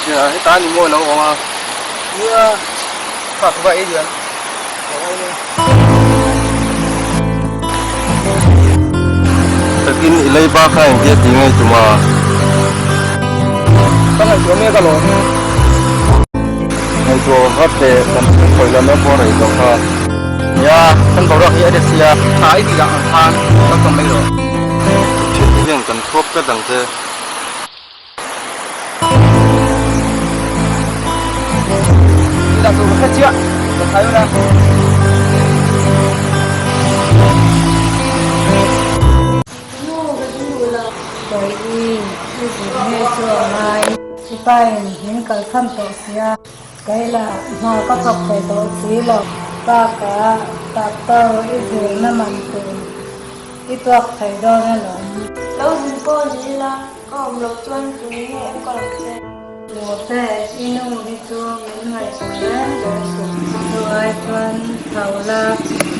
thin a, heta ni maw lo awm a. Nia, kha ka va ei lian. Ka va ei. Takin i leiba kha engtia ti ngei tum a? Ka ngaihtuah mek alawm. Ngaihtuah vat teh, kan thil khawih lam em pawh rei tawh kha. Nia, kan boruak hi a ret sia, tha i tih lah ang khan ka tawm mai lo. Thian te hian kan thuap tlat ang che. Tih tur ka hre chiah, ka thai ula. Nu ka duh lo. Bawihi, i zir nge chu a ngai. Sipain min kalsan tawh sia. Keila hna ka thawk thei tawh si lo. Bakah doctor i zirna man tur i tuak thei dawn alawm. Lo zin pawh ni ila, ka awm loh chuan tun nge enkawl ang che? Mawte, i nu hi chu min ngaihtuah reng reng suh. Chu ai chuan tho la,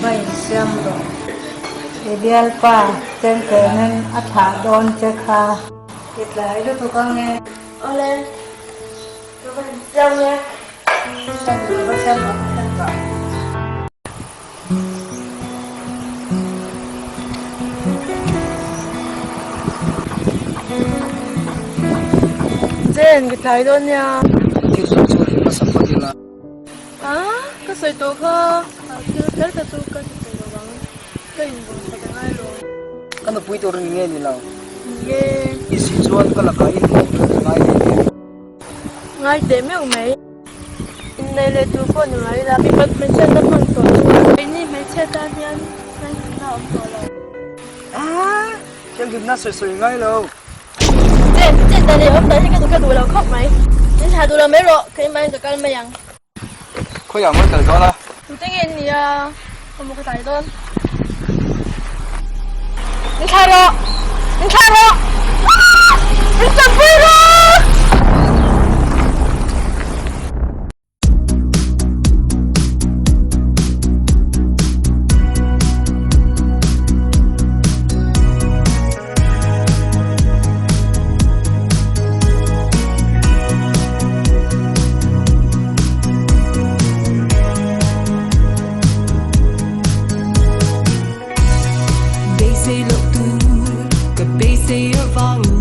va insiam rawh. I bialpa chengkenin a thlah dawn che kha. I tlai lutuk ange. Awle. Ka va han chiang e. Siam ka va siam ang kher ka. Jen, ka tlai dawn nia. Thil zawng chu rin hmasa phawt ila. A, ka sawi tawh kha. Thil kher kha chu ka ti thei lo vang. Ka inbawm that a ngai lo. Ka nupui tur ni nge ni lo? Ni e. I si chuan ka lakah i inbawm that a ngai ve em? Ngai teh meuh mai. Innei leh tur pawh ni mai ila. Mipat hmeichhiatna hman tawh chuan keini hmeichhia tan hian thianghlimna a awm tawh lo. Aaa! Thianghlimna sawi sawi ngai lo. Chen, chen dan leh awm dan hi ka duh ka duh lo khawp mai. Min thlah duh lo mai rawh, keimah in ka kal mai ang. Khawiah mawi kal dawn a? Tute nge an nia? Ka maw ka tlai dawn. Min thlah rawh! Min thlah rawh! Min tanpui rawh! Beisei loh tur ka beisei avangin.